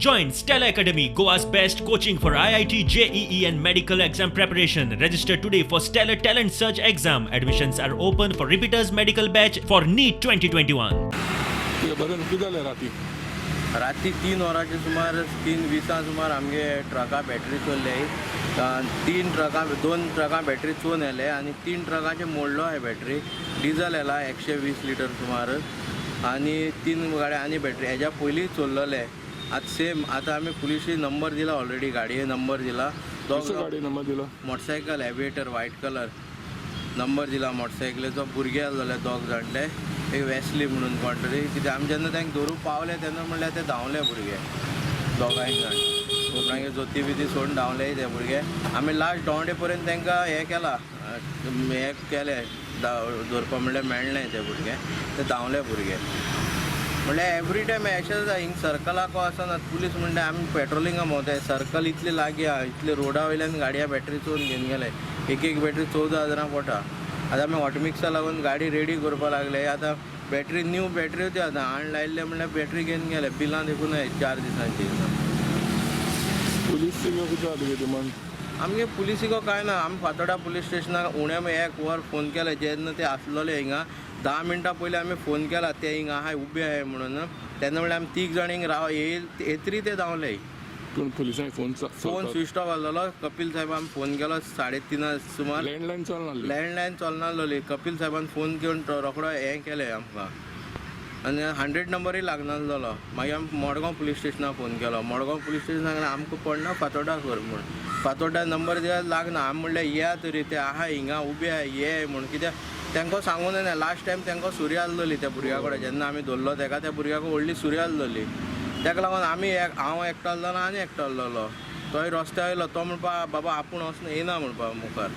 Join Stellar Academy, Goa's best coaching for IIT, JEE, and medical exam preparation. Register today for Stellar Talent Search exam. Admissions are open for repeaters medical batch for NEET 2021. तुका बरें कितें जालें राती? राती 3 वरांचे सुमार, 3:20 सुमार आमगे ट्रका battery चोरले. तीन ट्रकां, दोन ट्रकां बॅटरी चोरून येले आनी तीन ट्रकांचे मोडलो आहे. बॅटरी डिझल येला 120 लिटर सुमार आनी तीन गाड्या आनी बॅटरी हेज्या पयलीं चोरलेले. आतां सेम आतां आमी पुलिशी नंबर दिला ऑलरेडी, गाडये नंबर दिला. कसो दोग गाडी नंबर दिलो? Motorcycle aviator, white colour number दिला मोटरसायकलीचो. भुरगे आसलेले दोग जाण ते, एक वेस्ली म्हणून कोण तरी कितें. आमी जेन्ना तांकां धरूंक पावले तेन्ना म्हणल्यार ते धांवले भुरगे दोगांय जाण. मागीर जोती बिती सोडून धांवले ते भुरगे. आमी लास्ट दोंवडे पर्यंत तांकां हें केला, हें केलें दवरपा म्हणल्यार मेळ्ळें. ते भुरगे ते धांवले भुरगे. म्हणल्यार एवरी टायम अशें जाता. हिंग सर्कलाक वचनात पुलीस म्हणटा, आमी पेट्रोलिंगा भोंवताय. सर्कल इतले लागीं आहा, इतले रोडा वयल्यान गाडया बॅटरी चोरून घेवन गेले. एक एक बॅटरी 14 हजारां पडटा. आतां आमी हॉटमिक्सा लागून गाडी रेडी करपाक लागले. आतां बॅटरी, न्यू बॅटरी होती, आतां हाण लायिल्ले म्हणल्यार बॅटरी घेवन गेले. बिलां देखून 4 दिसांची. पुलीस कितें जालें तुगे डिमांड? आमगे पुलिसीको कांय ना. आमी फातोर्डा पुलीस स्टेशनाक उणे एक वर फोन केले. जेन्ना ते आसलेले हिंगा, 10 मिनटां पयलीं आमी फोन केला, ते हिंगा आहाय, उबे आहाय म्हणून. तेन्ना म्हणल्यार आमी तीग जाण हिंग राव येयल येतरी ते धांवले. पूण पुलिसांक फोन? फोन स्विच ऑफ आसलेलो. कपिल साहेबान फोन केलो 3:30 सुमार. लँडलायन चलना? लँडलायन चलनासलोली. कपिल साहेबान फोन घेवन तो रोखडो हें केलें आमकां आनी 100 नंबरूय लागनासलेलो. मागीर आमी मडगांव पुलीस स्टेशनाक फोन केलो. मडगांव पुलीस स्टेशन सांगलें, आमकां पडना, फातोर्डा कर म्हूण. फातोर्डा नंबर दिल्यार लागना. आमी म्हणलें, येया तरी, ते आहा हिंगा उबे आहा, ये म्हूण. कित्याक तांकां सांगून ना, लास्ट टायम तांकां सुरी आसलेली त्या भुरग्या कडेन. जेन्ना आमी धरलो ताका, त्या भुरग्याक व्हडली सुरी आसलेली. ताका लागून आमी एक, हांव एकटो आसलेलो आनी एकटो आसलेलो, तोय रस्त्यार आयलो. तो म्हणपा, बाबा आपूण वचना, येना म्हणपा मुखार.